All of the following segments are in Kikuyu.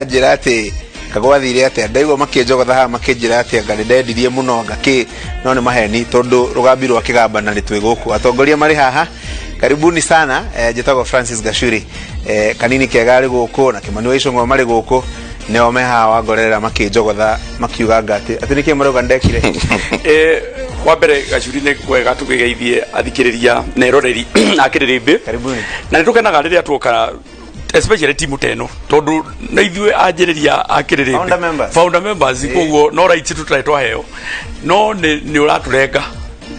Maranjĩra atĩ kagwathire atĩa, ndaigua makĩnjogotha haha makĩnjĩra atĩ anga nĩndendirie mũno anga kĩ, no nĩ maheni tondũ rũgambi rwa kĩgamba na nĩ twĩ gũkũ, atongoria marĩ haha. Karibuni sana. Njĩtagwo Francis Gacuri, kanini kega arĩ gũkũ na Kĩmani wa Icũng'wa marĩ gũkũ, nĩo me haha wangorerera makĩnjogotha makiuga anga atĩ nĩkĩ marauga ndekire. Wa mbere, Gacuri, nĩ wega tũkĩgeithie athikĩrĩria na eroreri a Kĩrĩrĩmbĩ. Karibuni. Na nĩ tũkenaga rĩrĩa tuoka, especially timu ta ĩno, tondũ na ithuĩ anjĩrĩria a Kĩrĩrĩmbĩ, Founder members. Founder members. Koguo no rights tũtarĩ twaheo, no nĩ ũratũrenga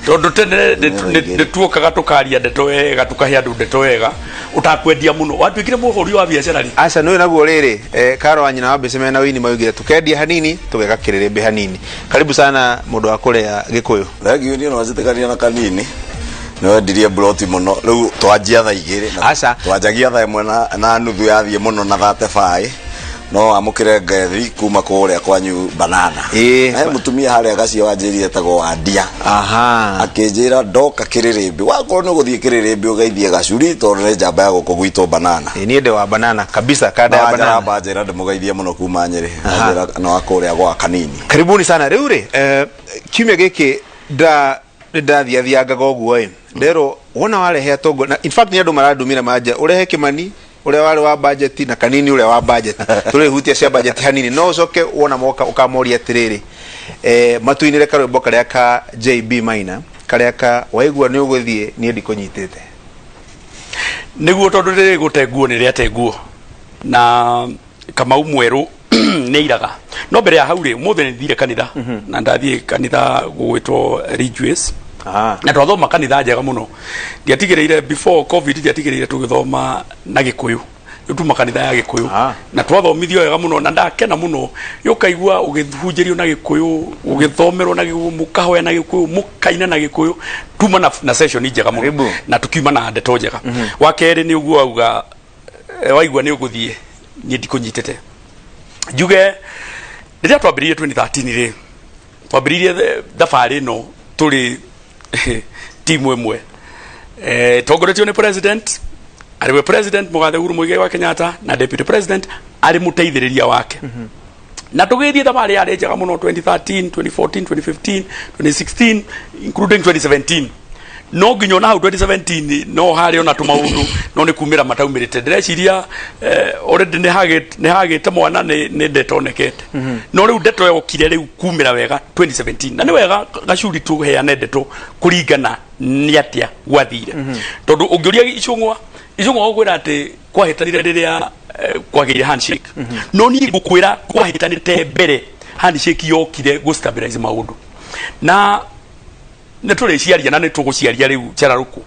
tondũ tene nĩ tuokaga tũkaria ndeto wega, tũkahe andũ ndeto wega ũtakwendia mũno. Watuĩkire mũhũri wa biacara rĩ? Aca, nĩ naguo rĩrĩ, karo wa nyina wa mbĩcĩ mena wini maugire tukendia hanini tũgeka kĩrĩrĩmbĩ hanini. Karibu sana, mũndũ wa kũrĩa Gĩkũyũ. Thengiũ. Niĩ no njĩtĩkania na kanini, nĩ wendirie mburoti mũno. Rĩu twanjia thaa 2 Aca. Twanjagia thaa 1 na nuthu yathiĩ mũno na 35. No wamũkĩre ngethi kuma kũrĩa kwanyu Banana. He mũtumia harĩa gacia wanjĩrire etagwo Wandia. Akĩnjĩra ndoka Kĩrĩrĩmbĩ, wakorwo nĩ ũgũthiĩ Kĩrĩrĩmbĩ ũgeithie Gacuri tondũ nĩ njamba ya gũkũ gwitũ Banana. Ĩ, niĩ ndĩ wa Banana kabisa, kanda ya Banana. Njaramba njĩra ndĩmũgeithie mũno kuma Nyĩrĩ. Anjĩra nĩ wa kũrĩa gwa kanini. Karibuni sana. Rĩu rĩ, kiumia gĩkĩ nda ndathiathiangaga ũguo ĩ, nderwo wona warehe atongoria, na in fact nĩ andũ marandumire manja ũrehe Kĩmani ũrĩa warĩ wa budget na kanini ũrĩa wa budget, tũrĩhutia cia budget hanini, no ũcoke wona moka ũkamoria atĩrĩrĩ, matuinĩre karwĩmbo karĩa ka JB Maina, karĩa ka waigua nĩ ũgũthiĩ niĩ ndikũnyitĩte. Nĩguo, tondũ rĩrĩ gũte nguo nĩ rĩate nguo na Kamau mwerũ nĩ iraga. No mbere ya hau rĩ, ũmũthĩ nĩ thire kanitha na ndathiĩ kanitha gũgwĩtwo Ridgeways na twathoma kanitha njega mũno. Ndiatigĩrĩire before COVID, ndiatigĩrĩire tũgĩthoma na Gĩkũyũ. Rĩu tuma kanitha ya Gĩkũyũ na twathomithio wega mũno na ndakena mũno. Ũkaigua ũgĩhunjĩrio na Gĩkũyũ, ũgĩthomerwo na Gĩkũyũ, mũkahoya na Gĩkũyũ, mũkaina na Gĩkũyũ. Tuma na session njega mũno. Karibu. Na tukiuma na ndeto njega. Wa kerĩ nĩ ũguo auga, waigua nĩ ũgũthiĩ niĩ ndikũnyitĩte. Njuge rĩrĩa twambĩrĩirie 2013 rĩ, twambĩrĩirie thabarĩ ĩno tũrĩ timu ĩmwe, tongoretio nĩ president, arĩ we President Mũgathe Uhuru Muigai wa Kenyatta, na deputy president arĩ mũteithĩrĩria wake. Na tũgĩthiĩ thabarĩ yarĩ njega mũno 2013, 2014, 2015, 2016, including 2017. No nginya ona hau 2017 no harĩ ona tũmaũndũ, no nĩ kumĩra mataumĩrĩte. Ndĩreciria already nĩ hagĩte mwana, nĩ ndeto onekete. No rĩu ndeto yokire rĩu kumĩra wega 2017, na nĩ wega Gacuri tũheane ndeto kũringana nĩ atĩa gwathire, tondũ ũngĩũria Icũng'wa, Icũng'wa gũkwĩra atĩ kwahĩtanire rĩrĩa kwagĩire handshake. No niĩ ngũkwĩra kwahĩtanĩte mbere handshake yokire gũ stabilize maũndũ, na nĩ tũrĩciaria na nĩ tũgũciaria rĩu njararũkũ.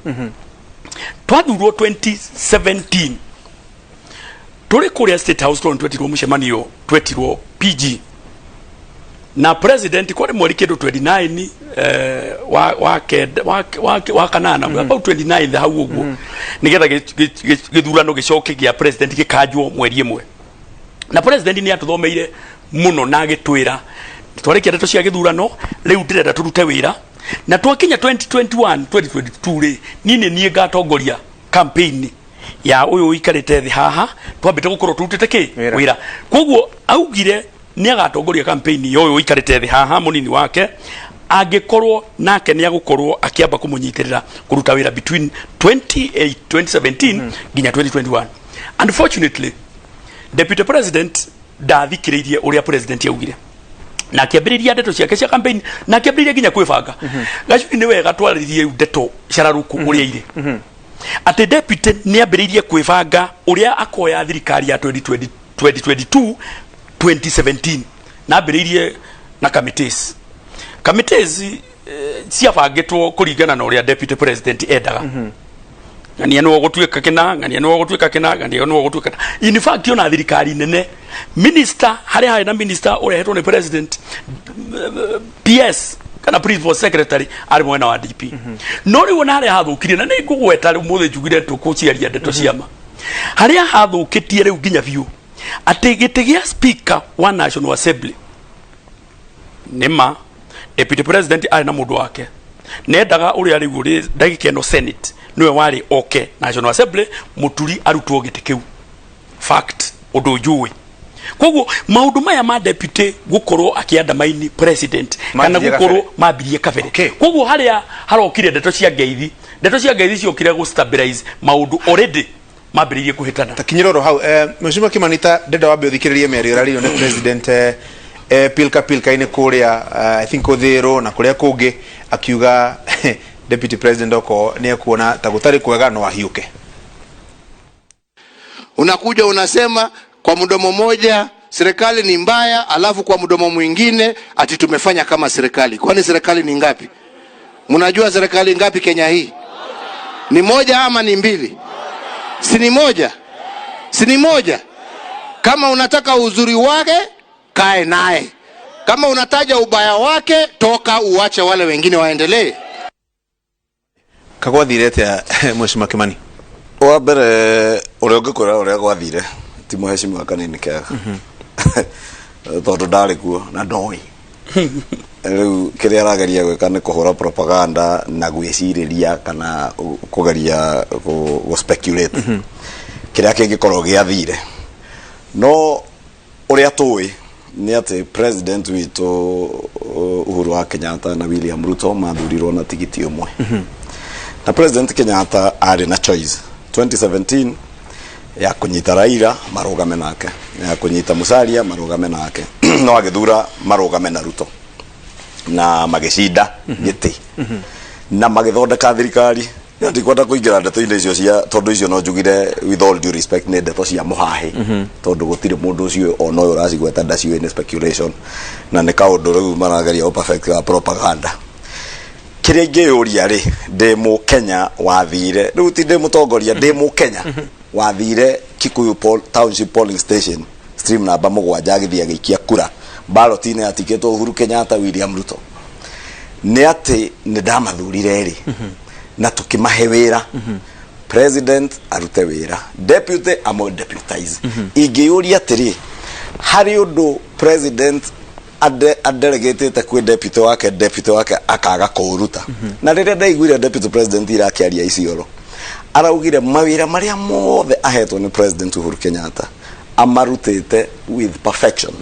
Twathurwo 2017 tũrĩ kũrĩa State House, tondũ twetirwo mũcemanio, twetirwo PG na president, kwarĩ mweri kĩndũ 29 wa kenda wa kanana, about 29 hau ũguo, nĩgetha gĩthurano gĩcoke gĩa president gĩkanjwo mweri ĩmwe. Na president nĩ atũthomeire mũno na agĩtwĩra twarĩkia ndeto cia gĩthurano, rĩu ndĩrenda tũrute wĩra, na twakinya 2021 2022 rĩ, niĩ nĩ niĩ ngatongoria campaign ya ũyũ ũikarĩte thĩ haha, twambĩte gũkorwo tũrutĩte kĩ Wĩra. Wĩra. Koguo augire nĩ agatongoria campaign ya ũyũ ũikarĩte thĩ haha, mũnini wake, angĩkorwo nake nĩ agũkorwo akĩamba kũmũnyitĩrĩra kũruta wĩra between 28 2017 nginya 2021. Unfortunately, deputy president ndathikĩrĩirie ũrĩa president augire na akĩambĩrĩria ndeto ciake cia campaign na akĩambĩrĩria nginya kwĩbanga. Gacuri, nĩ wega twarĩrie rĩu ndeto cararũkũ ũrĩa irĩ, atĩ deputy nĩ ambĩrĩirie kwĩbanga ũrĩa akoya thirikari ya 2020 2022 2017, na ambĩrĩirie na committees ciabangĩtwo kũringana na ũrĩa deputy president endaga. Ng'ania nĩwe ũgũtuĩka kĩna, ng'ania nĩwe ũgũtuĩka kĩna, ng'ania nĩwe ũgũtuĩka. In fact, ona thirikari nene, minister harĩa harĩ na minister ũrehetwo nĩ president, PS kana principal secretary arĩ mwena wa DP. No rĩu ona harĩa hathũkirie, na nĩ ngũgweta rĩu mũthĩ njugire tũkũciaria ndeto ciama, harĩa hathũkĩtie rĩu nginya biũ, atĩ gĩtĩ gĩa speaker wa National Assembly, nĩma deputy president arĩ na mũndũ wake nendaga ũrĩa rĩu ũrĩ ndagĩka ĩno Senate, nĩwe warĩ oke National Assembly, Mũturi arutwo gĩtĩ kĩu. Fact, ũndũ njũĩ. Koguo maundu maya ma deputy gukorwo akiandamaini president kana Mambirie gukorwo kabere. mambirie kabere. Koguo haria harokire ndeto cia ngeithi, ndeto cia ngeithi ciokire gu stabilize maundu already mambiririe kuhitana. Takinyira oro hau, Mheshimiwa Kimani, ta ndenda wambe uthikiririe mĩario ĩrarĩrio nĩ president pilka pilka-inĩ kũrĩa, I think Uthiru na kũrĩa kũngĩ, akiuga deputy president oko nĩ ekuona ta gũtarĩ kwega no ahiũke. Unakuja unasema kwa mdomo moja serikali ni mbaya, alafu kwa mdomo mwingine ati tumefanya kama serikali. Kwani serikali ni ngapi? Mnajua serikali ngapi Kenya hii? Ni moja ama ni mbili? Si ni moja? Si ni moja? Kama unataka uzuri wake, kae naye. Kama unataja ubaya wake, toka uache wale wengine waendelee. Kagwathire atia, Mheshimiwa Kimani? Wa mbere ũrĩa ũngĩkwĩra ũrĩa gwathire ti mũhecimiwa Kanini Kega, tondũ ndarĩ kuo na ndoĩ. Rĩu kĩrĩa arageria gwĩka nĩ kũhũra propaganda na gwĩcirĩria kana kũgeria gũ speculate kĩrĩa kĩngĩkorwo gĩathire. No ũrĩa tũĩ nĩ atĩ president witũ Uhuru wa Kenyatta na William Ruto mathurirwo na tigiti ũmwe, na President Kenyatta arĩ na choice 2017 ya kũnyita Raila marũgame nake, ya kũnyita Musalia marũgame nake, no agĩthura marũgame na Ruto na magĩcinda gĩtĩ na magĩthondeka thirikari. Niĩ ndikwenda kũingĩra ndeto-inĩ icio cia, tondũ icio no njugire with all due respect nĩ ndeto cia mũhahĩ, tondũ gũtirĩ mũndũ ũcio ona ũyũ ũracigweta ndaciũĩ, nĩ speculation na nĩ kaũndũ rĩu marageria perfect wa propaganda. Kĩrĩa ingĩyũria rĩ, ndĩ mũkenya wathire rĩu, ti ndĩ mũtongoria, ndĩ mũkenya wathire Kikuyu Township polling station stream namba 7, agĩthiĩ agĩikia kura ballot-inĩ yatikĩtwo Uhuru Kenyatta, William Ruto, nĩ atĩ nĩ ndamathurire rĩ na tũkĩmahe wĩra, president arute wĩra, deputy amo deputize. Ingĩyũria atĩrĩ, harĩ ũndũ president adelegĩtĩte kwĩ deputy wake, deputy wake akaga kũũruta? Na rĩrĩa ndaiguire deputy president irakĩaria Isiolo, araugire mawĩra marĩa mothe ahetwo nĩ President Uhuru Kenyatta amarutĩte with perfection.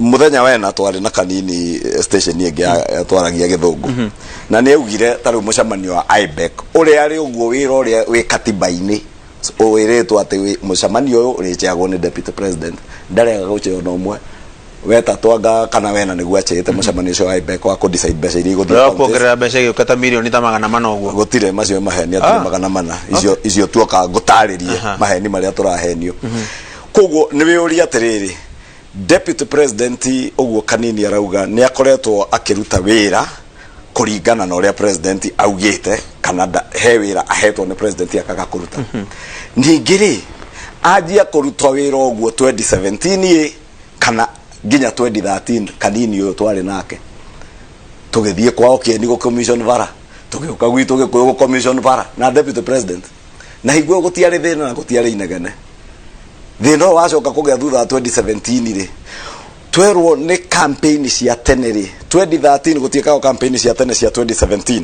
Muthenya wena twarĩ na Kanini, station ĩngĩ twaragia gĩthũngũ, na nĩ augire ta rĩu mũcemanio wa IBEC ũrĩa arĩ ũguo, wĩra ũrĩa wĩ katiba-inĩ wĩrĩtwo atĩ mũcemanio ũyũ ũrĩchairagwo nĩ deputy president, ndarega gũchair ona ũmwe wetatwanga kana wena nĩguo achairĩte mũcemanio ũcio wa IBEC wa kũ-decide mbeca iria igũthiĩ Ũrĩa counties. Kuongerera mbeca igĩũka ta mirioni ta 400 ũguo. Gũtirĩ macio maheni atirĩ. 400 icio icio tuoka ngũtarĩrie maheni marĩa tũrahenio. Koguo nĩ wĩũria atĩrĩrĩ, deputy president ũguo Kanini arauga nĩ akoretwo akĩruta wĩra kũringana na ũrĩa president augĩte, kana he wĩra ahetwo nĩ president akaga kũruta? Ningĩ rĩ, anjia kũruta wĩra ũguo 2017 ĩ kana nginya 2013? Kanini ũyũ twarĩ nake tũgĩthiĩ kwao Kĩeni gũ commission bara, tũgĩũka gwitũ Gĩkũyũ gũ commission bara na deputy president, na hingo ĩyo gũtiarĩ thĩna na gũtiarĩ inegene. Thĩna ũyũ wacoka kũgĩa thutha wa 2017 rĩ, twerwo nĩ campaign cia tene rĩ. 2013 gũtiĩkagwo campaign cia tene cia 2017,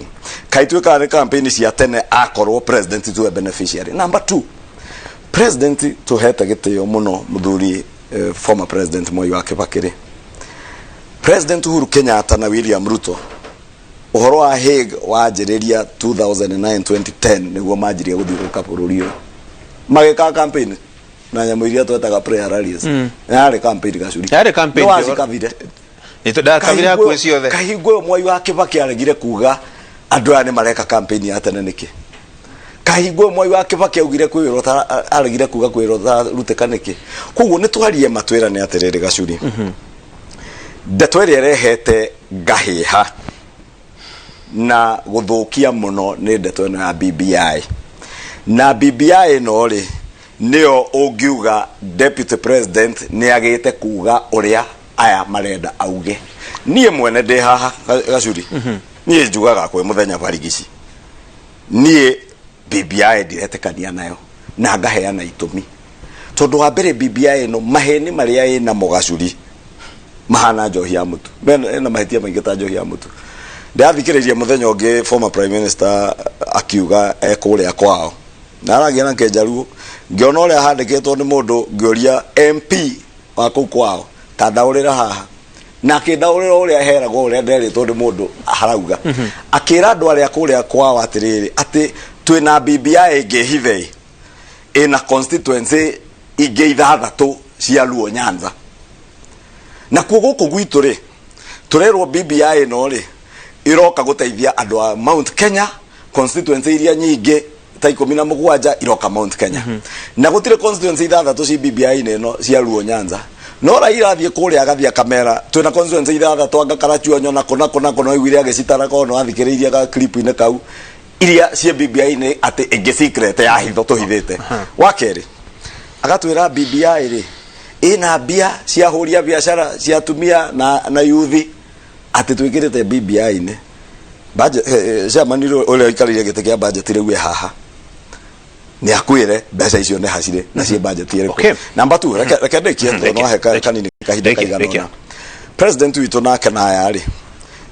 kaĩ tuĩkaga nĩ campaign cia tene akorwo president tuwe beneficiary number 2. President tuhete gĩtĩo mũno mũthuri, former President Moi wa Kibaki rĩ, President Uhuru Kenyatta na William Ruto, ũhoro wa Hague wanjĩrĩria 2009 2010 nĩguo manjirie gũthiũrũrũka bũrũri ũyũ magĩka campaign na nyamũ iria twetaga prayer rallies. Yarĩ campaign, Gacuri? Yarĩ campaign. Nĩ wacikabire? Ndakabire hakuhĩ ciothe. Kahingo ĩyo Mwai wa Kibaki aregire kuga andũ aya nĩ mareka campaign ya tene nĩkĩ? Kahingo ĩyo Mwai wa Kibaki augire kwĩ wĩra aregire kuga kwĩ wĩra ũtarutĩka nĩkĩ? Koguo nĩ twarie matwĩrane atĩrĩrĩ, Gacuri, ndeto ĩrĩa ĩrehete ngahĩha na gũthũkia mũno nĩ ndeto ĩno ya BBI. Na BBI ĩno rĩ, nĩyo ũngiuga deputy president nĩ agĩte kuga ũrĩa aya marenda auge. Niĩ mwene ndĩ haha, Gacuri, niĩ njugaga kwĩ mũthenya barigici, niĩ BBI ndiretĩkania nayo na ngaheana itũmi, tondũ wa mbere BBI ĩno maheni marĩa ĩnamo, Gacuri, mahana njohi ya mũtu. Ena mahĩtia maingĩ ta njohi ya mũtu. Ndĩrathikĩrĩria mũthenya ũngĩ former prime minister akiuga ekũrĩa kwao na aragia na Kĩnjaruo, ngĩona ũrĩa handĩkĩtwo nĩ mũndũ, ngĩũria MP. Wa kũu kwao ta ndaũrĩra haha na akĩndaũrĩra ũrĩa heragwo ũrĩa nderĩtwo nĩ mũndũ harauga akĩra andũ arĩa kũrĩa kwao atĩrĩrĩ atĩ twĩna BBI ĩngĩ hithe ĩna constituency ingĩ ithathatũ cia Luo Nyanza. Nakuo gũkũ gwitũ rĩ, tũrerwo BBI ĩno rĩ ĩroka gũteithia andũ a Mount Kenya, constituency iria nyingĩ ta 17 iroka Mount Kenya. Na gũtirĩ constituency ithathatũ ci BBI-inĩ ĩno cia Luo Nyanza. No Raila athiĩ kũrĩa agathiĩ akamera twĩna constituency ithathatũ, anga Karachuonyo na kũna kũna kũna, oiguire agĩcitara korwo nĩ wathikĩrĩirie ga clip-inĩ kau iria ciĩ BBI-inĩ atĩ ĩngĩ secret ya hitho tũhithĩte. Wa kerĩ agatwĩra BBI rĩ ĩna mbia cia hũria biacara cia atumia na yuthi atĩ twĩkĩrĩte BBI-inĩ. Budget chairman ũrĩa ũikarĩire gĩtĩ kĩa budget rĩu e haha nĩ akwĩre mbeca icio nĩ hacirĩ na ciĩ budget ĩrĩkũ. Number 2, reke ndĩkie tondũ no he kanini kahinda kaigana ũna. President witũ nake na aya rĩ,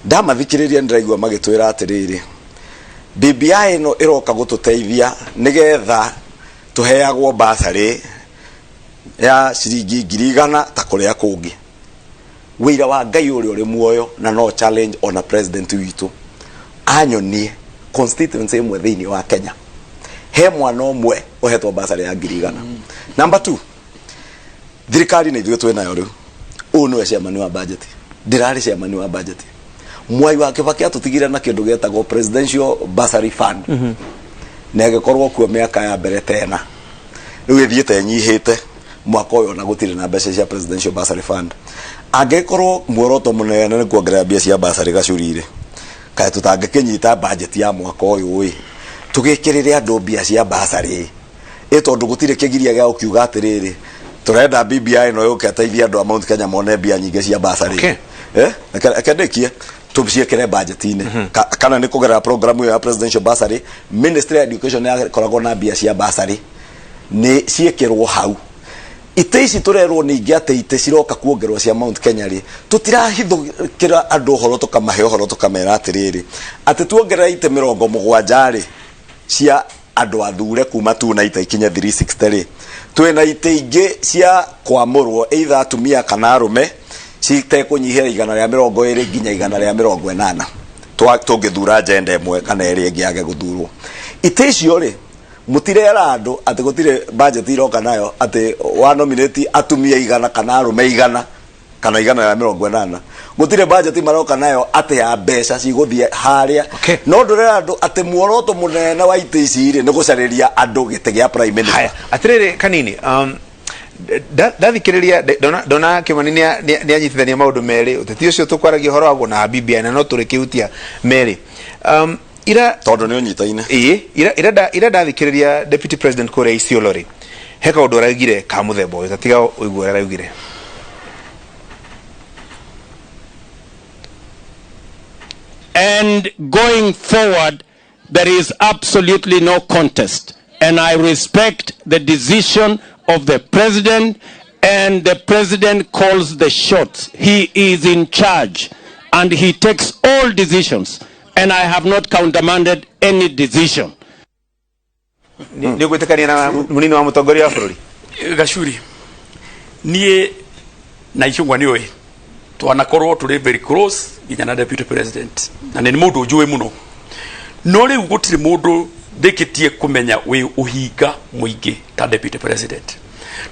ndamathikĩrĩria nĩndĩraigua magĩtwĩra atĩrĩrĩ, BBI ĩno ĩroka gũtũteithia nĩgetha tũheagwo bursary ya ciringi 100,000 ta kũrĩa kũngĩ. Wĩira wa Ngai ũrĩa ũrĩ muoyo na no challenge ona president witũ anyonie constituency ĩmwe thĩinĩ wa Kenya he mwana ũmwe ũhetwo bursary ya 100,000. Number 2, thirikari nĩ ithuĩ twĩnayo rĩu. Ũyũ nĩwe chairman wa budget, ndĩrarĩ chairman wa budget. Mwai wa Kibaki atũtigire na kĩndũ gĩetagwo presidential bursary fund na ĩgĩkorwo kuo mĩaka ya mbere tena, rĩu ĩthiĩte ĩnyihĩte. Mwaka ũyũ ona gũtirĩ na mbeca cia presidential bursary fund. Angĩkorwo muoroto mũnene nĩ kuongerera mbia cia bursary gacuri-rĩ, kaĩ tũtangĩkĩnyita budget ya mwaka ũyũ ĩ tũgĩkĩrĩre andũ mbia cia bursary ĩ, tondũ gũtirĩ kĩgiria gĩa gũkiuga atĩrĩrĩ tũrenda BBI ĩno yũke ateithie andũ a Mount Kenya mone mbia nyingĩ cia bursary. Reke ndĩkie, tũciĩkĩre budget-inĩ. Kana nĩ kũgerera program ĩyo ya presidential bursary, Ministry ya Education yakoragwo na mbia cia bursary nĩ ciĩkĩrwo hau. Itĩ ici tũrerwo ningĩ atĩ itĩ ciroka kuongerwo cia Mount Kenya rĩ, tũtirahithũkĩra andũ ũhoro, tũkamahe ũhoro tũkamera atĩrĩrĩ atĩ tuongerera itĩ 70 rĩ cia andũ athure kuma 290 ikinye 360 rĩ, twĩna itĩ ingĩ cia kwamũrwo either atumia kana arũme citekũnyihĩra 120 nginya 180 tũngĩthura agenda ĩmwe kana ĩrĩa ĩngĩ yage gũthurwo. Itĩ icio rĩ, mũtirera andũ atĩ gũtirĩ budget iroka nayo atĩ wa nominate atumia 100 kana arũme 100 kana 180, gũtirĩ budget maroka nayo atĩ ya mbeca cigũthiĩ harĩa. No ndũrera andũ atĩ muoroto mũnene wa itĩ ici rĩ nĩ gũcarĩria andũ gĩtĩ gĩa prime minister. Haya, atĩrĩrĩ kanini, ndathikĩrĩria ndona Kĩmani nĩ anyitithania maũndũ merĩ, ũteti ũcio tũkwaragia ũhoro waguo na BBI, na no tũrĩkĩhutia merĩ ira tondũ nĩ ũnyitaine. Ĩĩ, ira ndathikĩrĩria deputy president kũrĩa Isiolo rĩ, he kaũndũ araugire ka mũthemba ũyũ, tatiga ũigue ũrĩa araugire. And going forward, there is absolutely no contest. And I respect the decision of the president, and the president calls the shots. He is in charge, and he takes all decisions. And I have not countermanded any decision. Nĩ ũgwĩtĩkania na mũnini wa mũtongoria wa bũrũri? Gacuri, niĩ na Icũng'wa nĩ ũĩ twanakorwo tũrĩ very close nginya na deputy president, na nĩ mũndũ njũĩ mũno, no rĩu gũtirĩ mũndũ ndĩkĩtie kũmenya wĩ ũhinga mũingĩ ta deputy president,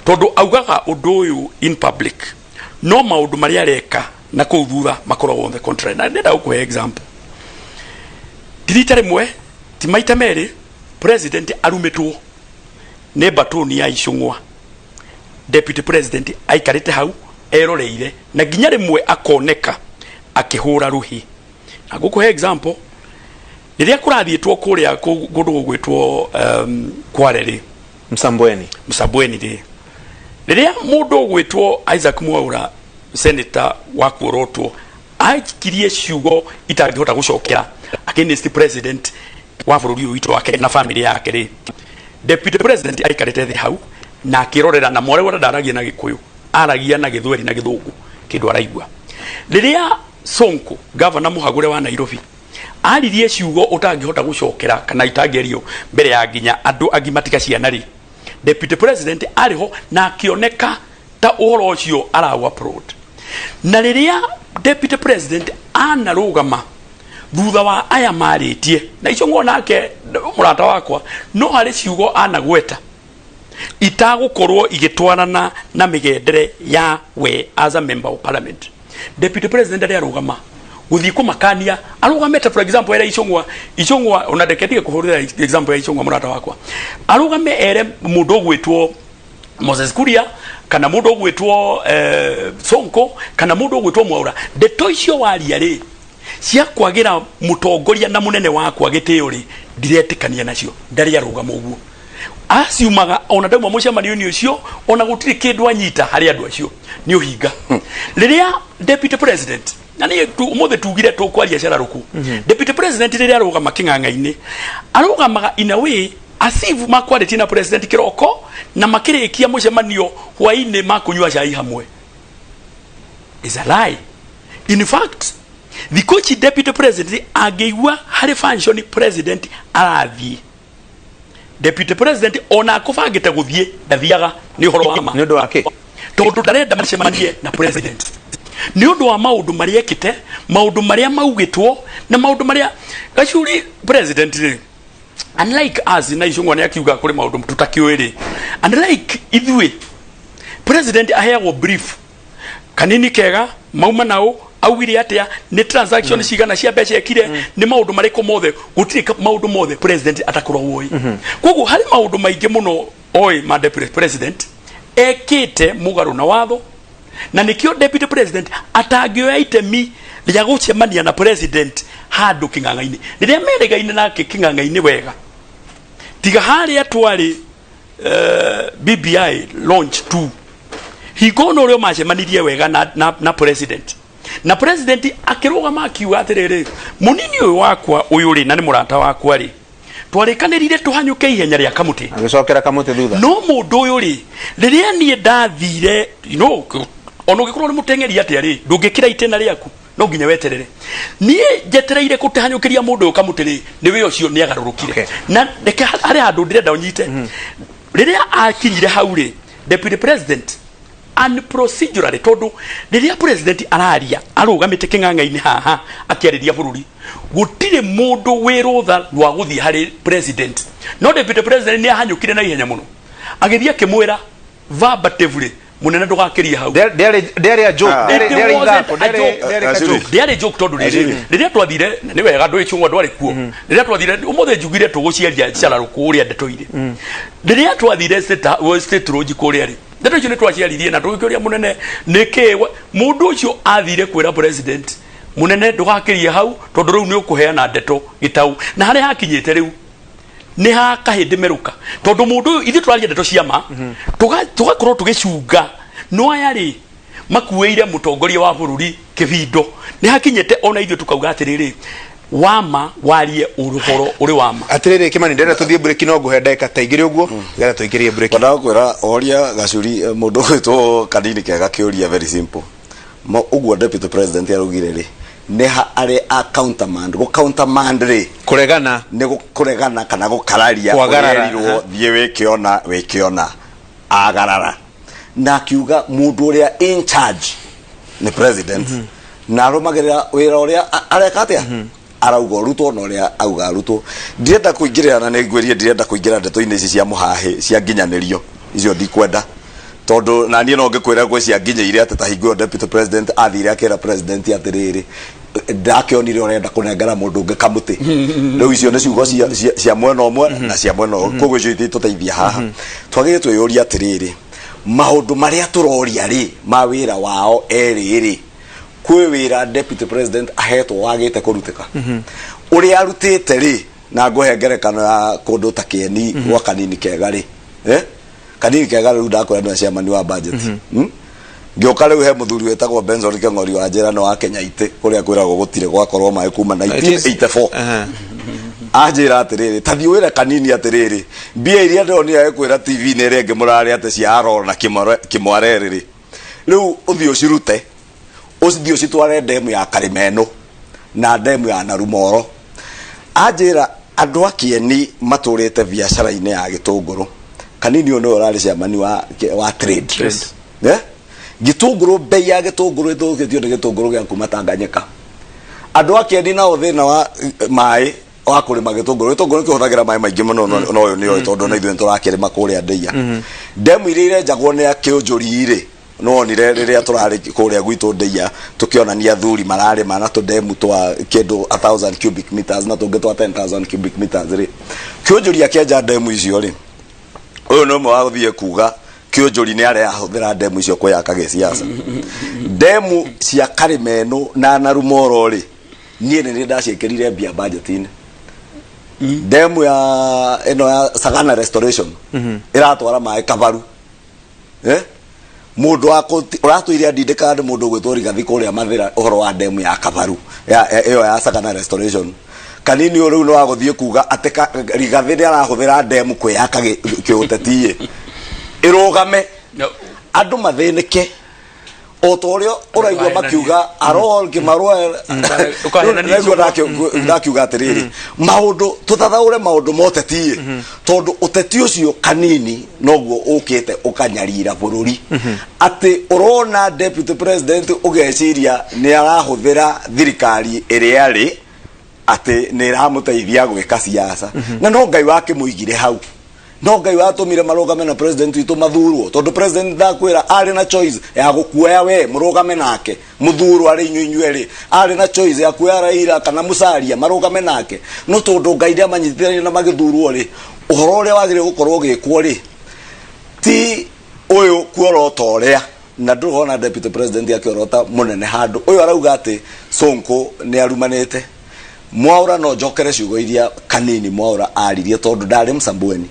tondũ augaga ũndũ ũyũ in public, no maũndũ marĩa areka na kũu thutha makoragwo on the contrary. Na ndĩrenda gũkũhe example, ti rita rĩmwe, ti maita merĩ, president arumĩtwo nĩ batoni ya Icũng'wa, deputy president aikarĩte hau eroreire, na nginya rĩmwe akoneka akĩhũra rũhĩ. Na ngũkũhe example, rĩrĩa kũrathiĩtwo kũrĩa kũndũ gũgwĩtwo Kware rĩ, Msambweni. Msambweni rĩ, rĩrĩa mũndũ ũgwĩtwo Isaac Mwaura, senator wa kuorotwo, aikirie ciugo itangĩhota gũcokera against president wa bũrũri ũyũ witũ wa Kenya na family yake rĩ, deputy president aikarĩte thĩ hau na akĩrorera, na mwarĩ wona ndaragia na Gĩkũyũ, aragia na Gĩthweri na Gĩthũngũ kĩndũ araigua. Rĩrĩa Sonko, governor mũhagũre wa Nairobi, aririe ciugo ũtangĩhota gũcokera kana itangĩario mbere ya nginya andũ agima tiga ciana rĩ, deputy president arĩ ho na akĩoneka. Ta ũhoro ũcio araũ upload na rĩrĩa deputy president anarũgama thutha wa aya marĩtie na icio ng'o nake mũrata wakwa no harĩ ciugo anagweta itagũkorwo igĩtwarana na mĩgendere ya we as a member of parliament. Deputy president arĩa arũgama gũthiĩ kũmakania arũgamĩte, for example, ere Icũng'wa, Icũng'wa, ona ndeke ndige kũhũrĩra example ya Icũng'wa, mũrata wakwa, arũgame ere mũndũ ũgwĩtwo Moses Kuria kana mũndũ ũgwĩtwo Sonko kana mũndũ ũgwĩtwo Mwaura, ndeto icio waria rĩ cia kwagĩra mũtongoria na mũnene wakwa gĩtĩo rĩ, ndiretĩkania nacio. Ndarĩ arũgama ũguo aciumaga ona ndauma mũcemanio-inĩ ũcio, ona gũtirĩ kĩndũ anyita harĩ andũ acio nĩ ũhinga. Rĩrĩa deputy president na nĩ ũmũthĩ tugire tũkwaria cararũkũ, deputy president rĩrĩa arũgama kĩng'ang'a-inĩ arũgamaga in a way as if makwarĩtie na president kĩroko na makĩrĩkia mũcemanio hwaĩ-inĩ makũnyua cai hamwe is a lie. In fact, thikũ ici deputy president angĩigua harĩ function president arathiĩ, deputy president ona akũbangĩte gũthiĩ ndathiaga. Nĩ ũhoro wa ma. Nĩ ũndũ wa kĩ? Tondũ ndarenda macemanie na president nĩ ũndũ wa maũndũ marĩa ekĩte, maũndũ marĩa maugĩtwo na maũndũ marĩa gacuri president rĩ, unlike us na Icũng'wa nĩ akiuga kũrĩ maũndũ tũtakĩũĩ rĩ, unlike ithuĩ, president aheagwo brief kanini kega mauma nao augire atia, nĩ transaction cigana cia mbeca ekire, nĩ maũndũ marĩkũ mothe. Gũtirĩ maũndũ mothe president atakoragwo oĩ. Koguo harĩ maũndũ maingĩ mũno oĩ ma deputy president ekĩte mũgarũ na watho, na nĩkĩo deputy president atangĩoya itemi rĩa gũcemania na president handũ kĩng'ang'a-inĩ rĩrĩa meregaine nake kĩng'ang'a-inĩ wega, tiga harĩa twarĩ BBI launch 2 hingo no ũrĩa macemanirie wega na president, na president akĩrũgama akiuga atĩrĩrĩ, mũnini ũyũ wakwa ũyũ rĩ, na nĩ mũrata wakwa rĩ, twarĩkanĩrire tũhanyũke ihenya rĩa kamũtĩ. Agĩcokera kamũtĩ thutha. No mũndũ ũyũ rĩ, rĩrĩa niĩ ndathire, ona ũngĩkorwo nĩ mũteng'eri atĩa rĩ, ndũngĩkĩra itĩna rĩaku, no nginya weterere. Niĩ njetereire kũtahanyũkĩria mũndũ ũyũ kamũtĩ rĩ, nĩwe ũcio nĩ agarũrũkire. Na reke harĩ handũ ndĩrenda ũnyite. Rĩrĩa akinyire hau rĩ, deputy president unprocedurally, tondũ rĩrĩa president araria arũgamĩte kĩng'ang'a-inĩ haha akĩarĩria bũrũri, gũtirĩ mũndũ wĩ rũtha rwa gũthiĩ harĩ president, no deputy president nĩ ahanyũkire na ihenya mũno agĩthiĩ akĩmwĩra verbatively, "Mũnene, ndũgakĩrie hau." Ndĩarĩ a joke. Ah. Ndĩarĩ It wasn't ithako, a joke. ndĩarĩ ka Gacuri. joke. Ndĩarĩ joke tondũ rĩrĩ Gacuri. rĩrĩa twathire nĩ wega ndũ icungwa ndwarĩ kuo rĩrĩa twathire ũmũthĩ njugire tũgũciaria cararũkũ ũrĩa ndeto irĩ rĩrĩa twathire State Lodge kũrĩa rĩ, ndeto icio nĩ twaciaririe na tũgĩkĩũria mũnene nĩkĩ mũndũ ũcio athire kwĩra president, "Mũnene, ndũgakĩrie hau tondũ rĩu nĩ ũkũheana ndeto gĩtau," na harĩa hakinyĩte rĩu nĩ ha kahĩndĩ merũka, tondũ mũndũ ũyũ ithuĩ tũraria ndeto cia ma tũgakorwo tũgĩcunga no aya rĩ makuĩire mũtongoria wa bũrũri kĩbindo. Nĩ hakinyĩte ona ithuĩ tukauga atĩrĩrĩ, wama warie ũhoro ũrĩ wama. Atĩrĩrĩ Kĩmani, ndĩrenda tũthiĩ break, no ngũhe ndagĩka ta igĩrĩ ũguo nĩgetha tũingĩrie break. Kwenda kwĩra oria Gacuri, mũndũ ũgwĩtwo Kanini Kega kĩũria very simple. Ũguo deputy president araugire rĩ, nĩ ha arĩ a countermand, gũ countermand rĩ? Kũregana. Nĩ kũregana kana gũkararia. Kwagarara. Ũrĩa erirwo thiĩ wĩke ona wĩke ona agarara na akiuga mũndũ ũrĩa in charge nĩ president na arũmagĩrĩra wĩra ũrĩa areka atĩa arauga ũrutwo na ũrĩa auga arutwo. Ndirenda kũingĩrĩra na nĩ ngwĩrie ndirenda kũingĩra ndeto-inĩ ici cia mũhahĩ cia nginyanĩrio icio, ndikwenda, tondũ na niĩ no ngĩkwĩra gwĩ cia nginyĩire atĩ ta hingo ĩyo deputy president athire akĩra president atĩrĩrĩ, ndakĩonire ũrenda kũnengera mũndũ ũngĩ kamũtĩ. Rĩu icio nĩ ciugo cia mwena ũmwe na cia mwena ũngĩ, koguo icio ititũteithia haha. Twagĩrĩire twĩyũrie atĩrĩrĩ, maũndũ marĩa tũroria rĩ ma wĩra wao erĩ rĩ, kwĩ wĩra deputy president ahetwo wagĩte kũrutĩka ũrĩa arutĩte rĩ? Na ngũhe ngerekano ya kũndũ ta Kĩeni gwa Kanini Kega rĩ, eh? Kanini Kega rĩu ndakwĩra nĩwe chairman wa budget. Ngĩũka rĩu he mũthuri wĩtagwo Benson Keng'ori wa njĩra nĩ wa Kenya itĩ kũrĩa kwĩragwo gũtirĩ gwakorwo maĩ kuma 1984. Anjĩra atĩrĩrĩ, ta thiĩ wĩre Kanini atĩrĩrĩ, mbia iria ndĩronire agĩkwĩra TV-inĩ ĩrĩa ĩngĩ mũrarĩ atĩ cia Aror na Kĩmwareri rĩ, rĩu ũthiĩ ũcirute, ũthiĩ ũcitware ndemu ya Karimeno na ndemu ya Narumoro. Anjĩra andũ a Kĩeni matũrĩte biacara-inĩ ya gĩtũngũrũ. Kanini ũyũ nĩwe ũrarĩ chairman wa trade. Eh? Gĩtũngũrũ, bei ya gĩtũngũrũ ĩthũkĩtio nĩ gĩtũngũrũ gĩa kuma Tanganyika. Andũ a Kĩeni nao thĩna wa maĩ wa kũrĩma gĩtũngũrũ, gĩtũngũrũ kĩhũthagĩra maĩ maingĩ mũno, no no ũyũ nĩoĩ tondũ na ithuĩ nĩtũrakĩrĩma kũrĩa Ndeiya. Ndemu iria irenjagwo nĩ akĩũnjũri rĩ, nĩwonire rĩrĩa tũrarĩ kũrĩa gwitũ Ndeiya tũkĩonania athuri mararĩma na tũndemu twa kĩndũ 1000 cubic meters na tũngĩ twa 10000 cubic meters rĩ, kĩũnjũri akĩenja ndemu icio rĩ, ũyũ nĩ ũmwe wa gũthiĩ kuga kĩũnjũri nĩ arehũthĩra ndemu icio kwĩyaka gĩsiasa. Ndemu cia Karĩmeno na Narumoro rĩ, niĩ nĩ niĩ ndaciĩkĩrire mbia budget-inĩ. Ndemu ya ĩno ya Sagana Restoration ĩratwara maĩ Kabaru. Eh? Mũndũ wa ũratũire andindĩkaga nĩ mũndũ ũgwĩtwo Rigathi kũrĩa Mathĩra ũhoro wa ndemu ya Kabaru ya ĩyo ya Sagana Restoration. Kanini ũyũ rĩu nĩ wa gũthiĩ kuga atĩ Rigathi nĩ arahũthĩra ndemu kwĩyaka kĩũteti ĩ. Ĩrũgame andũ mathĩnĩke o ta ũrĩa ũraigua makiuga arol kĩmarũa. Ũkahenania. Ndaigua ndakiuga atĩrĩrĩ, maũndũ tũtathaũre maũndũ ma ũteti ĩ, tondũ ũteti ũcio kanini noguo ũkĩte ũkanyarira bũrũri, atĩ ũrona deputy president ũgeciria nĩ arahũthĩra thirikari ĩrĩa rĩ atĩ nĩ ĩramũteithia gwĩka siasa, na no Ngai wakĩmũigire hau, no Ngai watũmire marũgame na president witũ mathurwo, tondũ president ndakwĩra arĩ na choice ya gũkuoya we mũrũgame nake mũthurwo arĩ inyuĩ inyuerĩ, arĩ na choice ya kuoya Raila kana Musalia marũgame nake, no tondũ Ngai ndĩamanyitithanirie na magĩthurwo rĩ, ũhoro ũrĩa wagĩrĩire gũkorwo ũgĩkwo rĩ ti ũyũ kuorota ũrĩa na ndũrona deputy president akĩorota mũnene handũ ũyũ arauga atĩ Sonko nĩ arumanĩte Mwaura. No njokere ciugo iria kanini Mwaura aririe, tondũ ndarĩ Msambweni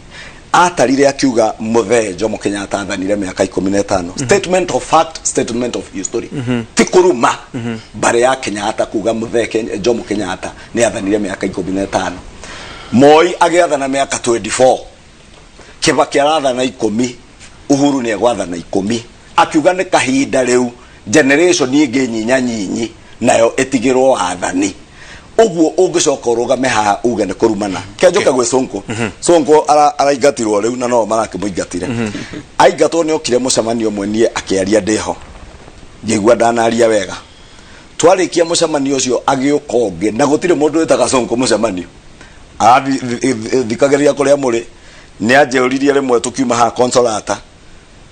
atarire akiuga mũthee Jomo Kenyatta athanire mĩaka 15. Statement of fact, statement of history, ti kũruma mbarĩ ya Kenyatta kuga mũthee Jomo Kenyatta nĩ athanire mĩaka 15, Moi agĩathana mĩaka 24, Kibaki arathana 10, Uhuru nĩ egwathana 10. Akiuga nĩ kahinda rĩu generation ĩngĩ nyinya nyinyi nayo ĩtigĩrwo wathani. Ũguo ũngĩcoka ũrũgame haha uge nĩ kũrumana, kenjoke gwĩ Sonko. Sonko araingatirwo rĩu na no marakĩmũingatire. Aingatwo nĩ okire mũcemanio ũmwe niĩ akĩaria ndĩho, ngĩigua ndanaria wega. Twarĩkia mũcemanio ũcio agĩũka ũngĩ, na gũtirĩ mũndũ wĩtaga Sonko mũcemanio thikagĩrĩria kũrĩa mũrĩ. Nĩ anjĩũririe rĩmwe tũkiuma haha Consolata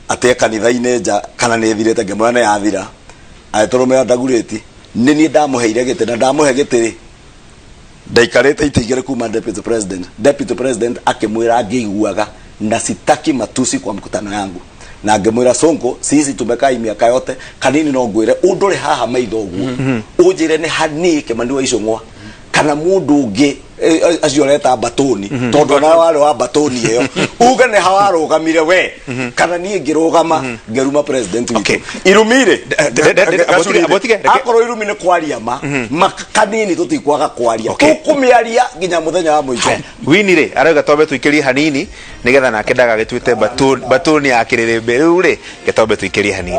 atĩ e kanitha-inĩ nja kana nĩ ĩthirĩte, ngĩmwĩra nĩ yathira. Agĩtũrũmĩra ndagurĩti nĩ niĩ ndamũheire gĩtĩ, na ndamũhe gĩtĩ rĩ, ndaikarĩte itĩ igĩrĩ kuma deputy president. Deputy president akĩmwĩra ngĩiguaga na sitaki matusi kwa mkutano yangu, na ngĩmwĩra Sonko, sisi tumekaa hii miaka yote. Kanini no ngwĩre ũndore haha maitho ũguo ũnjĩre nĩ hani Kĩmani wa Icũng'wa kana mũndũ ũngĩ acio ũreta mbatũni, tondũ ona warĩ wa mbatũni ĩyo uge nĩ hawarũgamire we kana niĩ ngĩrũgama ngĩruma president witũ. Irumi rĩ, Abotige, akorwo irumi nĩ kwaria ma ma kanini, tũtikwaga kwaria. Tũkũmĩaria nginya mũthenya wa mũico. Wini rĩ arauga twambe tũikĩrie hanini nĩgetha nake ndagagĩtuĩte batuni ya kĩrĩrĩmbĩ. Rĩu rĩ, gĩtombe tũikĩrie hanini.